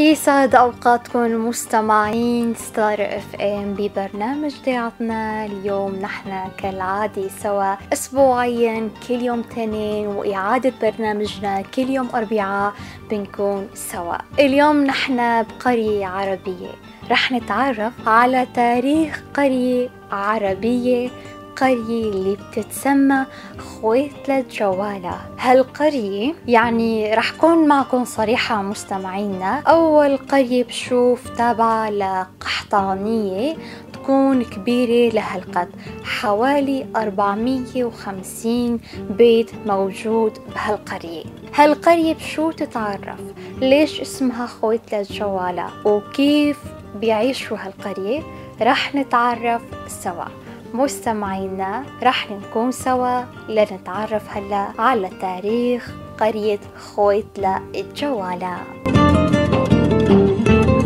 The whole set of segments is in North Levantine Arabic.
يسعد أوقاتكم مستمعين ستار اف ام ببرنامج ضيعتنا. اليوم نحن كالعادة سوا أسبوعيا كل يوم تنين، وإعادة برنامجنا كل يوم أربعاء بنكون سوا. اليوم نحن بقرية عربية، رح نتعرف على تاريخ قرية عربية، قرية اللي بتتسمى خويطلة جوالة. هالقرية يعني رح كون معكم صريحة مستمعينا، أول قرية بشوف تابعة لقحطانية تكون كبيرة لهالقد، حوالي 450 بيت موجود بهالقرية. هالقرية بشو تتعرف؟ ليش اسمها خويطلة جوالة؟ وكيف بيعيشوا هالقرية؟ رح نتعرف سوا مستمعينا، رح نكون سوا لنتعرف هلا على تاريخ قرية خويطلة الجوالة.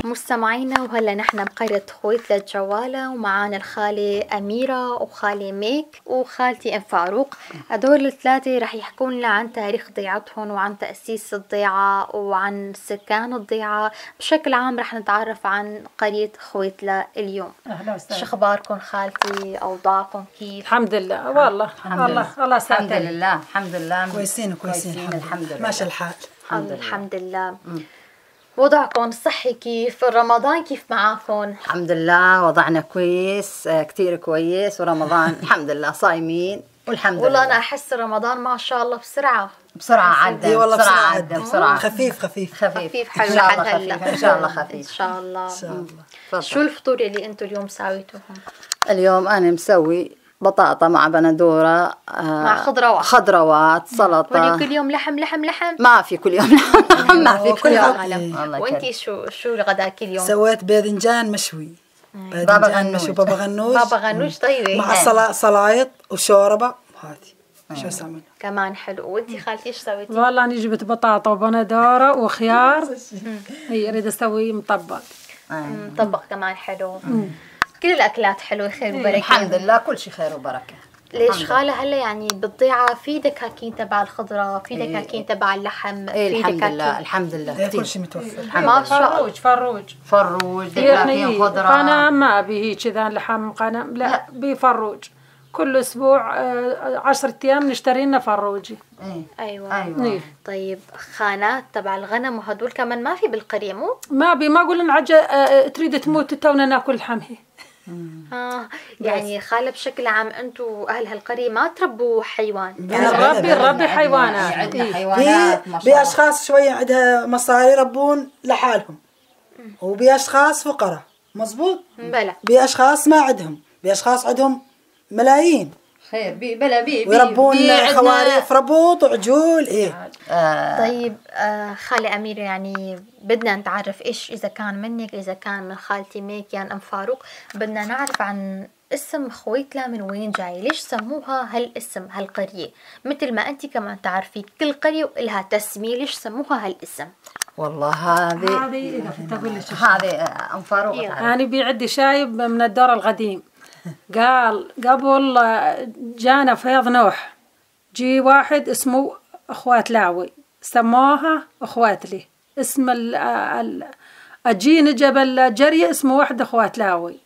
مستمعينا وهلا نحن بقرية خويطلة الجوالة، ومعانا الخالة أميرة وخالة ميك وخالتي أم فاروق. هدول الثلاثة رح يحكوا لنا عن تاريخ ضيعتهم وعن تأسيس الضيعة وعن سكان الضيعة بشكل عام. رح نتعرف عن قرية خويطلة اليوم. اهلا وسهلا. شو اخباركم خالتي؟ اوضاعكم كيف؟ الحمد لله، والله الله الله الحمد لله، الحمد لله، كويسين كويسين، الحمد لله، ماشي الحال الحمد لله. الحمد لله. وضعكم الصحي كيف؟ رمضان كيف معاكم؟ الحمد لله وضعنا كويس، كثير كويس، ورمضان الحمد لله صايمين والحمد لله. والله انا احس رمضان ما شاء الله بسرعة بسرعة عدى، والله بسرعة عدى، بسرعة خفيف خفيف خفيف حلو ان شاء الله، خفيف ان شاء الله، خفيف ان شاء الله. ان شاء الله. شو الفطور اللي انتم اليوم سويتوهم؟ اليوم انا مسوي بطاطا مع بندورة، مع خضروات، خضروات، سلطة. كل يوم لحم لحم لحم؟ ما في كل يوم لحم، ما في كل يوم. وانتي شو غداك اليوم؟ سويت باذنجان مشوي، باذنجان مشوي، بابا غنوج، بابا غنوج طيبة، مع سلايط وشوربه. هذه شو اسمها كمان حلو. وانتي خالتي ايش سويتي؟ والله انا جبت بطاطا وبندوره وخيار، هي اريد اسوي مطبق. مطبق كمان حلو. كل الاكلات حلوة، خير وبركة الحمد لله، كل شيء خير وبركة. ليش خاله هلا يعني بالضيعه في دكاكين تبع الخضرة، في دكاكين تبع اللحم، في الحمد لله، الحمد لله كل شيء متوفر ما شاء الله. فروج فروج دكاكين خضرة. قناة ما به كذا لحم قناة، لا بفروج كل اسبوع 10 ايام نشتري لنا فروجي. ايوه ايوه. طيب خانات تبع الغنم وهدول كمان ما في بالقريه؟ مو ما بي، ما اقول نعجة تريد تموت تونا ناكل لحم هي. يعني خالة بشكل عام انتم اهل هالقريه ما تربوا حيوان؟ يعني نربي حيوانات، عندنا حيوانات في اشخاص شوية عندها مصاري يربون لحالهم، وبي اشخاص فقراء، مزبوط؟ بلى. بي اشخاص ما عندهم، بي اشخاص عندهم ملايين خير، بي بلا بي ويربون خواريف ربوط وعجول. ايه طيب خالة أميرة، يعني بدنا نتعرف ايش اذا كان منك، اذا كان من خالتي ميك يعني ام فاروق، بدنا نعرف عن اسم خويطلة من وين جاي، ليش سموها هالاسم هالقرية؟ مثل ما انت كمان تعرفي كل قرية ولها تسمية، ليش سموها هالاسم؟ والله هذه اذا كنت اقول لك هذه ام فاروق. انا بيعدي شايب من الدور القديم، قال قبل جانا فيض نوح، جي واحد اسمه اخوات لاوي، سموها اخوات لي، اسم الجين جبل جري اسمه واحد اخوات لاوي،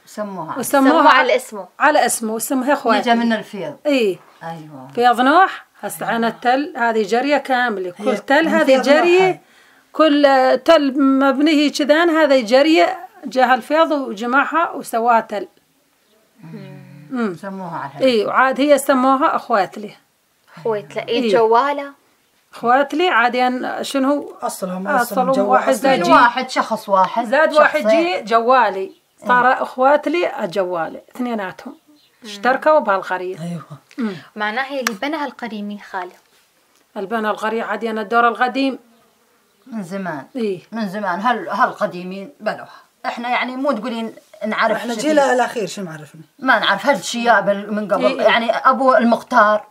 سموها على اسمه، على اسمه اسمها اخوات. اجا من الفيض. اي ايوه فيض نوح. هسه عنا التل هذه جريه كاملة، كل تل هذه جريه، كل تل مبنية كذان هذه جريه، جاها الفيض وجمعها وسواها تل. سموها على اي، وعاد هي سموها اخوات لي. اخوات لي إيه؟ جواله اخوات لي عاد شنو اصلهم واحد زاد واحد شخص واحد زاد واحد جي جوالي، صار اخوات لي جوالي اثنيناتهم اشتركوا بهالقريه. ايوه معناها اللي بنى هالقريه مين خاله؟ اللي بنى القرية عاد الدور القديم من زمان. اي من زمان هالقديمين بنوها. احنا يعني مو تقولين نعرف، احنا جيل الاخير شو معرفنا؟ ما نعرف هالشيء من قبل. إيه؟ يعني ابو المختار،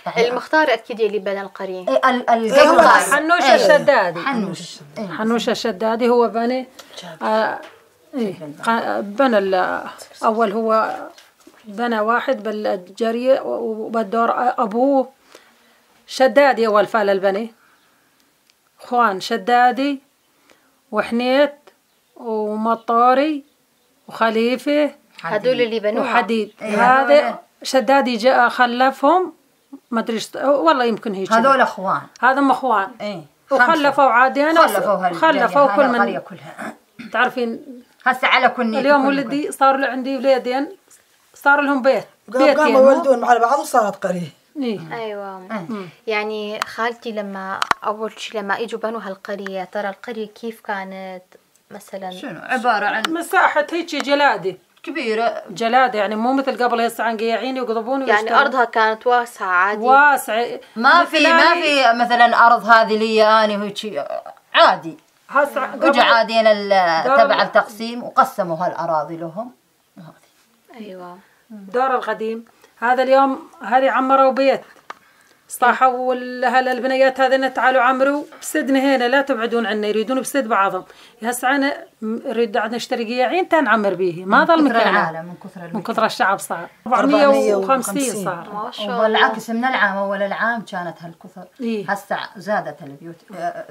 يعني المختار اكيد اللي بنى القرية. إيه حنوش الشدادي. حنوش حنوش الشدادي هو بني إيه بنى الاول، هو بنى واحد بالجريه وبالدور ابوه شدادي اول فال البني، اخوان شدادي وحنيت ومطاري وخليفة هدول اللي بنوها. وحديد. إيه، هذا شدادي جاء خلفهم ما ادري والله يمكن هيك. هذول اخوان. هذا هم اخوان. ايه وخلفوا عادي خلفوا خلفوا كل من القرية كلها. تعرفين هسه على كل اليوم ولدي صار له عندي ولادين صار لهم بيت. بيتين. قاموا يولدون مع بعض وصارت قرية. إيه. ايوه. يعني خالتي لما اول شيء لما اجوا بنوا هالقرية، ترى القرية كيف كانت مثلا؟ شنو عبارة عن مساحة هيك جلادة كبيرة، جلادة يعني مو مثل قبل هسه عن قياعين يقضبون. يعني أرضها كانت واسعة عادي. واسعة. ما في مثلا أرض هذه لي أنا هيك عادي. اجوا عادين تبع التقسيم وقسموا هالأراضي لهم. أيوة. دار القديم هذا اليوم هذه عمروا بيت صاحوا هلا البنيات هذين تعالوا عمروا بسدنا هنا لا تبعدون عنا، يريدون بسد بعضهم. هسه انا نريد نشتري قياعين تنعمر بيه، ما ظل مكان من كثر الشعب صار 450 صار. ما شاء الله. والعكس من العام اول العام كانت هالكثر. إيه؟ هسه زادت البيوت.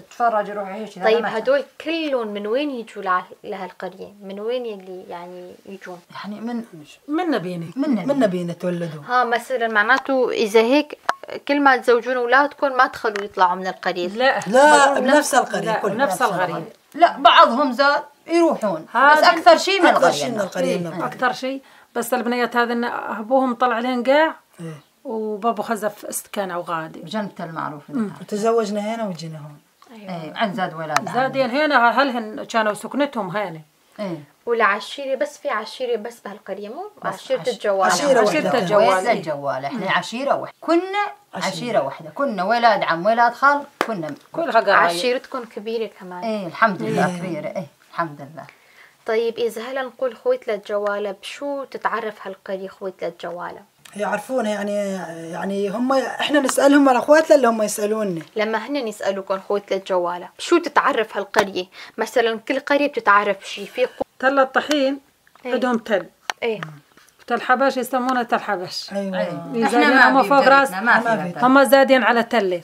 تفرج روحي هيك. طيب هدول كلهم من وين يجوا لهالقرية؟ من وين اللي يعني يجون؟ يعني من نبيني. من نبيني تولدوا. ها مثلا معناته اذا هيك كل ما تزوجون اولادكم ما تخلوا يطلعوا من القرية. لا لا بنفس القرية. لا بنفس القرية. لا بعضهم زاد يروحون بس اكثر شيء من القرية. من القرية اكثر شيء. بس البنيات هذا ابوهم طلع لين قاع. إيه؟ وبابو خزف استكان وغادي بجنب المعروف. وتزوجنا هنا وجينا هون. ايوه. ايه عن زاد ولاد زادين هنا هلهن كانوا سكنتهم هنا. ايه والعشيرة بس في عشيرة بس بهالقرية مو؟ عشيرة الجوالة. عشيرة الجوالة. الجوالة احنا عشيرة واحدة، كنا عشيرة واحدة، كنا ولاد عم ولاد خال، كنا كلها قرايب. عشيرتكم كبيرة كمان. ايه الحمد لله. كبيرة. ايه الحمد لله. طيب إذا هلا نقول خويت للجوالة، بشو تتعرف هالقرية خويت للجوالة؟ يعرفون يعني هم احنا نسألهم على اخواتنا اللي هم يسألوني. لما هن يسألوكم خويت للجوالة بشو تتعرف هالقرية؟ مثلا كل قرية بتتعرف شيء. في تل الطحين. إيه؟ عندهم تل. ايه تل حبش يسمونه تل حبش. ايوه. احنا هم فوق راس هم زادين على تله.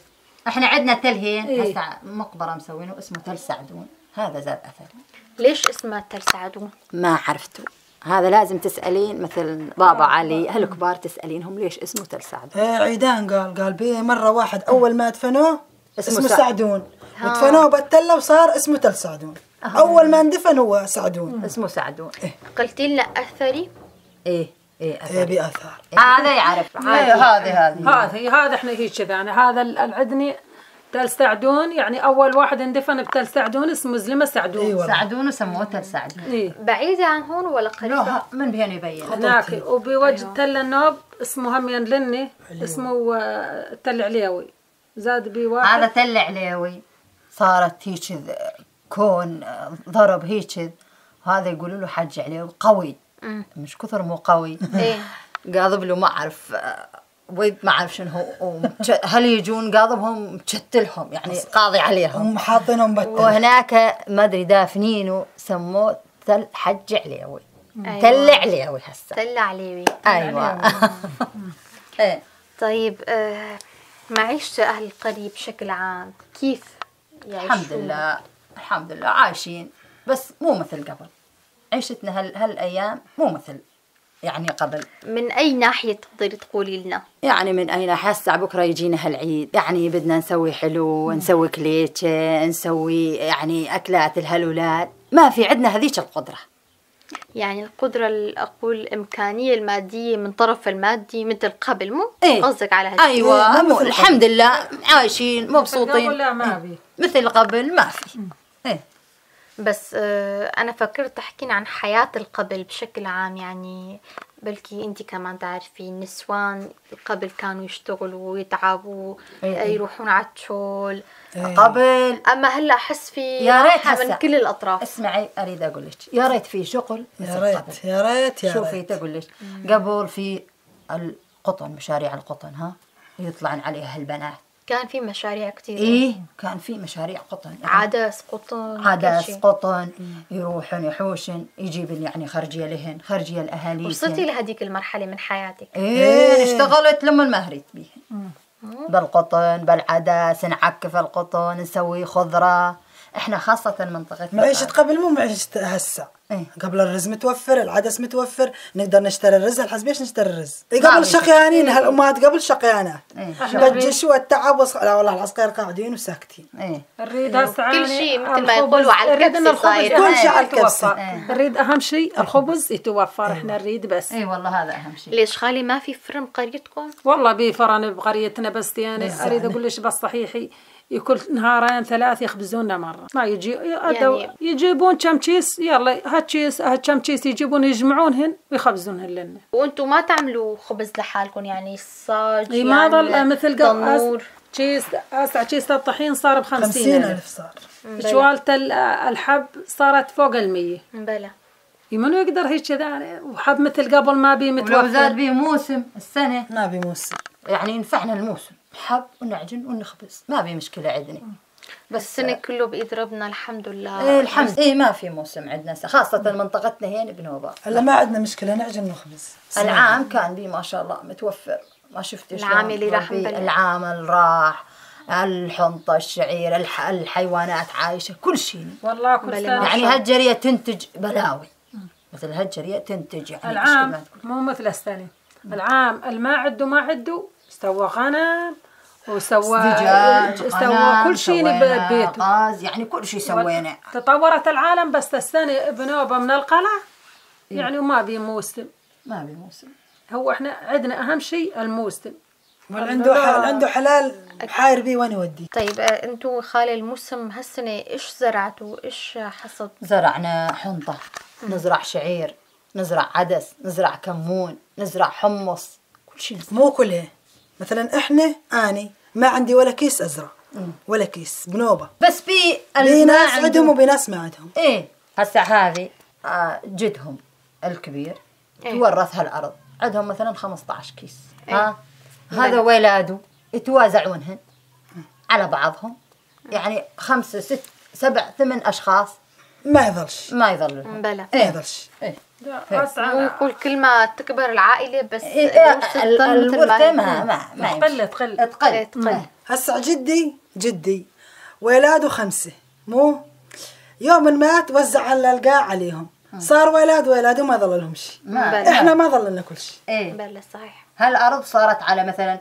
احنا عندنا تل هين. إيه؟ هسه مقبره مسوينه اسمه تل سعدون، هذا زاد اثر. ليش اسمه تل سعدون؟ ما عرفته، هذا لازم تسألين مثل بابا علي هالكبار تسألينهم ليش اسمه تل سعدون. ايه عيدان قال بيه مرة واحد أول ما دفنوه اسمه سعدون، ودفنوه بالتلة وصار اسمه تل سعدون. أول ما اندفن هو سعدون. اسمه سعدون. إيه؟ قلتي لنا أثري؟ إيه إيه أثري. إيه بأثار. هذا يعرف. إيه هذه هذا إحنا هيك كذا يعني هذا العدني تل سعدون، يعني أول واحد اندفن بتل سعدون اسمه زلمة سعدون. أيوة. سعدون وسموه تل سعدون. إيه؟ بعيدة عن هون ولا قريبة؟ لا من بين يبين هناك. وبوجه. أيوة. تل النوب اسمه همين لني اسمه تل عليوي زاد بي واحد. هذا تل عليوي صارت هيك كون ضرب هيك، هذا يقولوا له حج عليوي قوي. مش كثر مو قوي. إيه؟ قاضب له ما اعرف ما اعرف شنو هو، هل يجون قاضبهم مشتلهم يعني قاضي عليهم، هم حاطينهم بتل. وهناك ما ادري دافنينه سموه تل حج عليوي. أيوة. تل عليوي هسه تل عليوي. ايوه. إيه. طيب معيشة اهل القرية بشكل عام كيف يعيشون؟ الحمد لله الحمد لله عايشين، بس مو مثل قبل. عيشتنا هالايام مو مثل يعني قبل. من أي ناحية تقدري تقولي لنا؟ يعني من أي ناحية؟ هسه بكرة يجينا هالعيد، يعني بدنا نسوي حلو، نسوي كليتشة، نسوي يعني أكلات الهلولات، ما في عندنا هذيك القدرة. يعني القدرة أقول الإمكانية المادية من طرف المادي مثل قبل مو؟ إيه؟ قصدك على هالشيء؟ أيوة. إيه الحمد لله عايشين مبسوطين. لا ما في مثل قبل ما في. إيه؟ بس أنا فكرت تحكينا عن حياة القبل بشكل عام، يعني بلكي أنت كمان تعرفي النسوان قبل كانوا يشتغلوا ويتعبوا. إيه. يروحون على الشغل. إيه. قبل. أما هلا أحس في يا ريت من كل الأطراف. اسمعي أريد أقول لك يا ريت في شغل يا ريت يا ريت يا شوفي تقول لك قبل في القطن، مشاريع القطن ها يطلعن عليها البنات. كان في مشاريع كثير. ايه كان في مشاريع قطن، يعني عدس قطن، عدس قطن، يروحن يحوشن يجيبن يعني خرجيه لهن، خرجيه لاهاليهن. وصلتي لهذيك المرحلة من حياتك؟ ايه اشتغلت لما ما هريت بيهن. بالقطن بالعدس، نعكف القطن، نسوي خضرة، احنا خاصة منطقتنا معيشة قبل مو معيشة هسه. إيه. قبل الرز متوفر، العدس متوفر، نقدر نشتري الرز، الحس بيش نشتري الرز. إيه ما قبل في. شقيانين هالامهات قبل شقيانات. إيه. بتجش والتعب لا والله العسكر قاعدين وساكتين. ايه نريد هسه كل شيء مثل ما الخبز- يقولوا على نريد إن الكبسة الخبز صاير. كل شيء على يتوفر. الكبسة. نريد اهم شيء الخبز يتوفر، احنا نريد بس. اي والله هذا اهم شيء. ليش خالي ما في فرن بقريتكم؟ والله بفرن بقريتنا، بس يعني اريد اقول لك بس صحيحي يكل نهارين ثلاث يخبزونا مرة، ما يجي يعني- يجيبون كم كيس، يلا هات كيس هات كم كيس، يجيبون يجمعونهن ويخبزونهن لنا. وانتم ما تعملوا خبز لحالكم يعني الصاج إي ما يعني ظل مثل قبل. تنور؟ كيس هسه كيس الطحين صار ب 50000 50000 صار. شوالة الحب صارت فوق 100. بلا منو يقدر هيك كذا وحب مثل قبل ما بي ولو زاد متوفر. به موسم السنة ما بي موسم. يعني ينفعنا الموسم، حب ونعجن ونخبز، ما في مشكلة عندنا. بس السنة كله بإيد ربنا الحمد لله. إيه الحمد. إيه ما في موسم عندنا، خاصة منطقتنا هنا بنوبة. هلا ما عندنا مشكلة نعجن ونخبز. العام كان بي ما شاء الله متوفر، ما شفت شلون العام اللي راح ربي. مبلغ. العام اللي راح الحنطة، الشعير، الحيوانات عايشة، كل شيء. والله كل بلا سنة يعني هالجرية تنتج بلاوي، مثل هالجرية تنتج يعني العام ما تقول. مو مثل السنة. العام الما عدوا ما عدوا سوى غنم وسوى دجاج، سوى غنم، كل شيء سوينا ببيته. غاز، يعني كل شيء سوينا. تطورت العالم، بس السنة بنوبة من القلع يعني وما بي موسم. ما بي موسم. هو احنا عندنا اهم شيء الموسم. واللي عنده حلال حاير بيه وين يوديه. طيب انتو خالي الموسم هالسنة ايش زرعتوا؟ ايش حصد؟ زرعنا حنطة، نزرع شعير، نزرع عدس، نزرع كمون، نزرع حمص، كل شيء نزرع. مو كلها. مثلا احنا اني ما عندي ولا كيس ازرع، ولا كيس بنوبة. بس بي بي ناس عندهم وبي ناس ما عندهم. ايه هسه هذه جدهم الكبير إيه. تورث هالارض، عندهم مثلا 15 كيس. إيه. ها هذا ولاده يتوازعونهن على بعضهم، يعني 5 6 7 8 اشخاص ما يظلش. ما يظل لهم. بلا. ما يظلش. إيه. مو يقول كل ما تكبر العائلة بس إيه، الورثة تضل مثل ما الورثة هي. ما يمشي. تقل. تقل. إيه، تقل. هسه جدي ولاده 5، مو يوم مات وزع على القاع عليهم، صار ولاده ما ظل لهم شيء. ما احنا ما ظل لنا كل شيء. ايه بلا صحيح. هالارض صارت على مثلا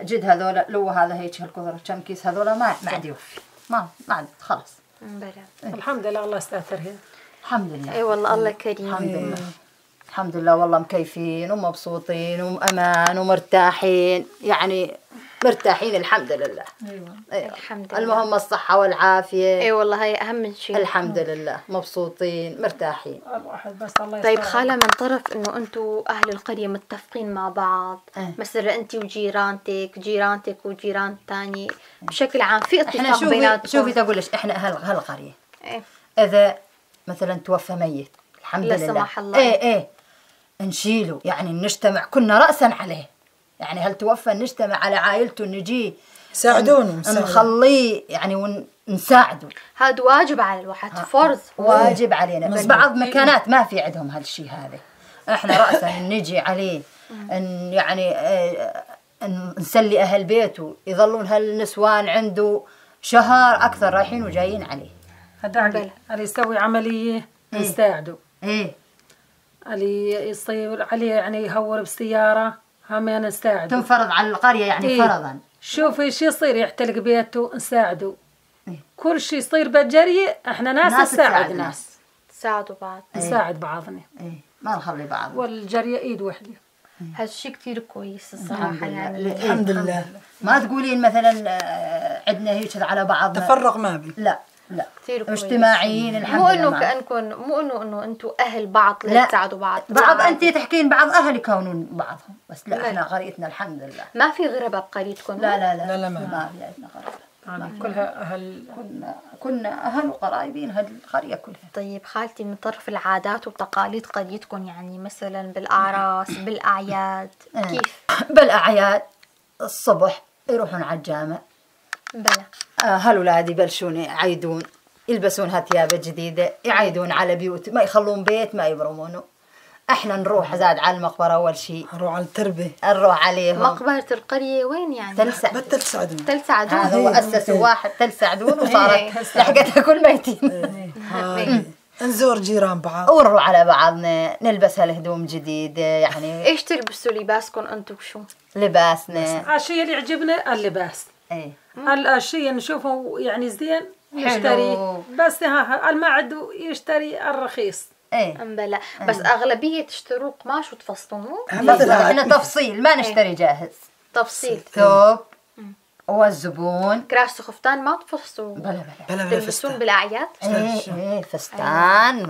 جد هذول، لو هذا هيك هالكثر كم كيس هذول ما عاد يوفي، ما عاد خلاص. بلا. الحمد لله الله استاثر هنا. الحمد لله. اي والله الله كريم. الحمد لله. الحمد لله والله مكيفين ومبسوطين وأمان ومرتاحين، يعني مرتاحين الحمد لله. ايوه أيوة. الحمد لله. المهم الصحة والعافية. اي والله هاي اهم شيء. الحمد لله مبسوطين مرتاحين. الواحد بس الله طيب يستر. خالة، من طرف انه انتم اهل القرية متفقين مع بعض، مثلا انت وجيرانتك، جيرانتك وجيران تاني، بشكل عام في احنا اتفاق بيناتكم؟ شوفي تقول لك احنا اهل هالقرية. إيه؟ اذا مثلا توفى ميت الحمد لا لله سمح الله. ايه نشيله، يعني نجتمع كنا رأسا عليه، يعني هل توفى نجتمع على عائلته، نجيه ساعدونه، نخليه يعني ونساعده. هذا واجب على الواحد، فرض واجب علينا. بس بعض مكانات ما في عندهم هالشيء هذا، احنا رأسا نجي عليه، ان يعني نسلي اهل بيته، يظلون هالنسوان عنده شهر اكثر رايحين وجايين عليه. هذا اللي يسوي عملية نساعده. ايه اللي يصير عليه يعني يهور بسيارة هم نساعده. تنفرض على القرية يعني. إيه؟ فرضا شوفي شو يصير، يحتلق بيته نساعده. إيه؟ كل شيء يصير بالجري احنا ناس نساعد ناس، تساعدوا بعض. إيه؟ نساعد بعضنا. إيه؟ ما نخلي بعض. والجرية ايد وحده. هالشيء كثير كويس الصراحة يعني. الحمد لله. ما تقولين مثلا عندنا هيك على بعض تفرق ما بي. لا لا كثير كويس. اجتماعيين الحمد مو لله. انه كانكم، مو انه انتم اهل بعض لا تساعدوا بعض. بعض انت تحكين بعض اهل يكونون بعضهم، بس لا احنا قريتنا الحمد لله ما في غرباء بقريتكم. لا لا لا لا, لا ما في عندنا غرباء. يعني كلها اهل، كنا اهل وقرايبين هالقريه كلها. طيب خالتي، من طرف العادات وتقاليد قريتكم، يعني مثلا بالاعراس بالاعياد كيف؟ بالاعياد الصبح يروحون على الجامع. بلى. هالولاد يبلشون يعيدون، يلبسون هالثياب الجديدة، يعيدون على بيوت، ما يخلون بيت ما يبرمونه. احنا نروح زاد على المقبرة اول شيء، نروح على التربة، نروح عليهم. مقبرة القرية وين يعني؟ تل سعدون. بتل سعدون. تل سعدون. هذا هو اسسوا واحد تل سعدون وصارت لحقتها كل ميتين. نزور جيران بعض ونروح على بعضنا، نلبس هالهدوم جديدة. يعني ايش تلبسوا لباسكم انتم شو؟ لباسنا الشيء اللي يعجبنا اللباس. ايه الشيء نشوفه يعني زين نشتري، بس ها ما عنده يشتري الرخيص. ايه بلا بس اغلبية تشتروا قماش وتفصلوه. احنا تفصيل، ما نشتري جاهز. تفصيل ثوب والزبون. كراس وخفتان ما تفصلوا؟ بلا بلا بلا. تلبسون بالاعياد؟ ايه ايه فستان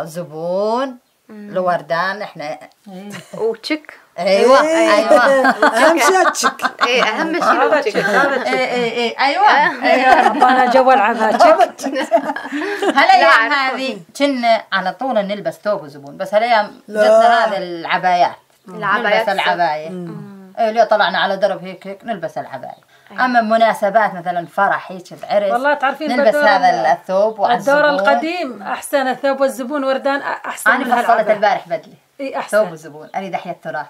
وزبون الوردان احنا وتشك. ايوه ايوه اهم شيء تشك. ايه اهم شيء التشك. ايه ايه ايوه ايوه. انا جو العبها تشك. هالايام هذه كنا على طول نلبس ثوب وزبون، بس هالايام جتنا هذا العبايات. العبايات نلبس العباية. ايه لو طلعنا على درب هيك هيك نلبس العباية. اما مناسبات مثلا فرح هيك بعرس والله تعرفين نلبس هذا الثوب. الدور القديم احسن، الثوب والزبون وردان احسن. انا فصلت البارح بدلي. اي احسن ثوب وزبون، اريد احيا التراث.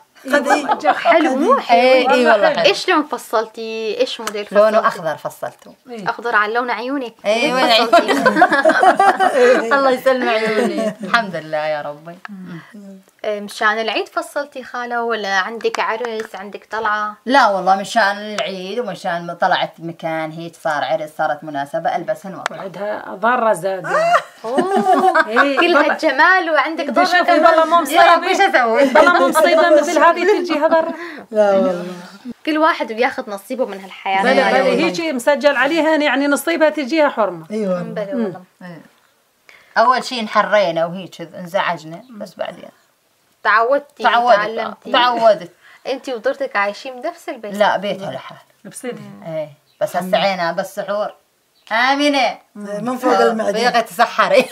حلو مو حلو؟ اي والله حلو. ايش لون فصلتي؟ ايش موديل فصلتي؟ لونه اخضر فصلته. اخضر على لون عيونك. ايوه الله يسلم عيوني. الحمد لله يا ربي. مشان العيد فصلتي خاله ولا عندك عرس عندك طلعه؟ لا والله مشان العيد ومشان طلعت مكان هيك صار عرس صارت مناسبة البسهن واطلع. وعندها ضره زاد. كل هالجمال وعندك ضره كمان. والله مو مصيبة. ايش اسوي؟ والله مو مصيبة مثل هذه تجيها ضره. لا والله كل واحد بياخذ نصيبه من هالحياة. بلى بلى هيك مسجل عليها يعني نصيبها تجيها حرمه. ايوه بلى والله. اول شيء انحرينا وهيك انزعجنا، بس بعدين تعودتي. تعلمتي. تعودت. انت وضرتك عايشين بنفس البيت؟ لا بيتها لحال. بصدق. ايه بس هسه عينها بس سحور. آمنة من فوق المعدة فيقة تسحري.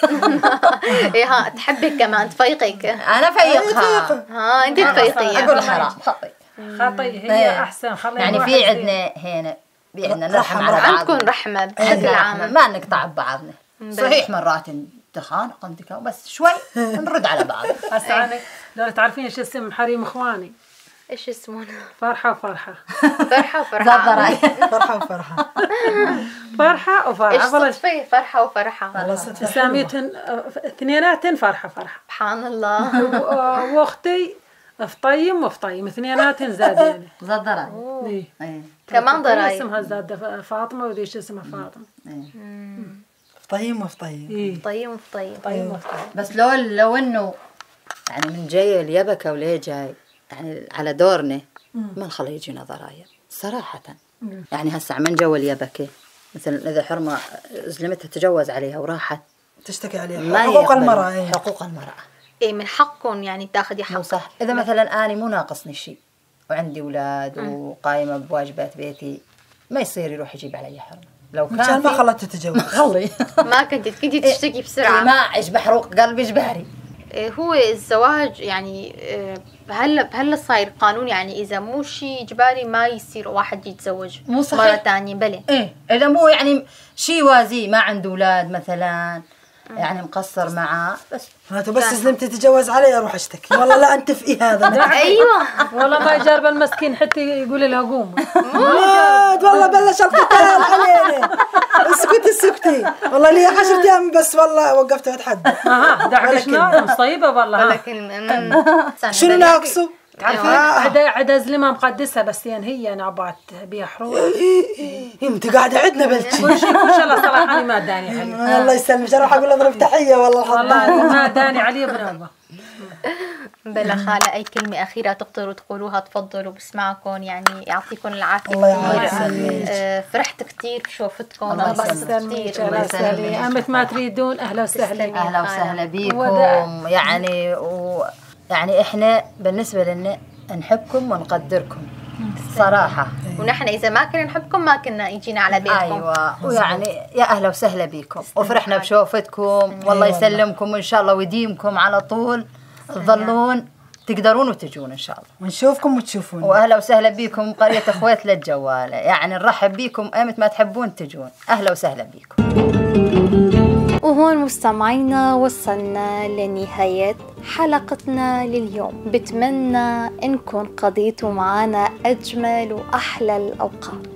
ايه ها تحبك كمان تفيقك. انا فيقها. ها انت تفيقيها. اقول حرام خطي خطي هي احسن. خلينا يعني في عندنا هنا في عندنا نرحم على بعض. عندكم رحمة بشكل عام. ما نقطع ببعضنا. صحيح مرات نتخانق بس شوي نرد على بعض. هسه انا لو تعرفين ايش اسم حريم اخواني؟ ايش اسمه؟ فرحة وفرحة. فرحة وفرحة. فرحة وفرحة. فرحة وفرحة. ايش صدفة فرحة وفرحة. والله صدفة. ساميتهن اثنيناتهن فرحة فرحة. سبحان الله. واختي فطيم وفطيم اثنيناتهن زادين. زاد ضرايب. ايه كمان ضرايب. اسمها زاد فاطمة وذيش اسمها فاطمة. فطيم وفطيم. فطيم وفطيم. فطيم وفطيم. بس لو انه يعني من جاي اليبكة وليه جاي يعني على دورنا ما نخلي يجينا ضرايب صراحة. يعني هسه من جو اليبكة مثلا إذا حرمة زلمتها تجوز عليها وراحت تشتكي عليها حقوق المرأة. إيه. حقوق المرأة إيه من حقكم يعني تاخذي حق. صح. إذا مثلا أنا مو ناقصني شيء وعندي أولاد وقايمة بواجبات بيتي ما يصير يروح يجيب علي حرمة. لو كان ما خلته تتجوز. خلي ما كنت تشتكي بسرعة. ما محروق قلبي إجباري. هو الزواج يعني هلا صاير قانون يعني اذا مو شيء اجباري ما يصير واحد يتزوج مو صحيح مرة ثانية. بلى ايه اذا مو يعني شيء وازي ما عنده اولاد مثلا يعني مقصر معاه بس معناته بس زلمتي تتجوز علي اروح اشتكي والله لا انتفقي هذا. ايوه والله ما يجرب المسكين حتى يقول لها قوم. والله بلش القتال علينا. اسكتي اسكتي والله لي 10 ايام بس والله وقفت اتحدى. اها دعك شنو مصيبة والله. ولا كلمة. شنو ناقصه؟ تعرفين عدا زلمة مقدسة بس يعني هي نعبات بيها حروب. انت قاعدة عندنا بلشي. كل شيء كل شيء الله صلاح انا ما داني عليه. الله يسلمك اروح اقول اضرب تحية والله. والله ما داني عليه بنوبه. بلا خالة أي كلمة أخيرة تقدروا تقولوها تفضلوا بسمعكم يعني يعطيكم العافية. الله يعافيك. فرحت كثير بشوفتكم. الله يسلمك. الله يسلمك. أمت ما تريدون أهلا وسهلا. أهلا وسهلا بيكم. يعني يعني إحنا بالنسبة لنا نحبكم ونقدركم صراحة. ونحن إذا ما كنا نحبكم ما كنا يجينا على بيتكم. أيوة ويعني يا أهلا وسهلا بيكم وفرحنا بشوفتكم والله يسلمكم وإن شاء الله ويديمكم على طول تظلون تقدرون وتجون إن شاء الله ونشوفكم وتشوفون. وأهلا وسهلا بيكم قرية أخوات للجوالة يعني نرحب بيكم أمت ما تحبون تجون. أهلا وسهلا بيكم. وهون مستمعينا وصلنا لنهاية حلقتنا لليوم. بتمنى إنكم قضيتوا معنا أجمل وأحلى الأوقات.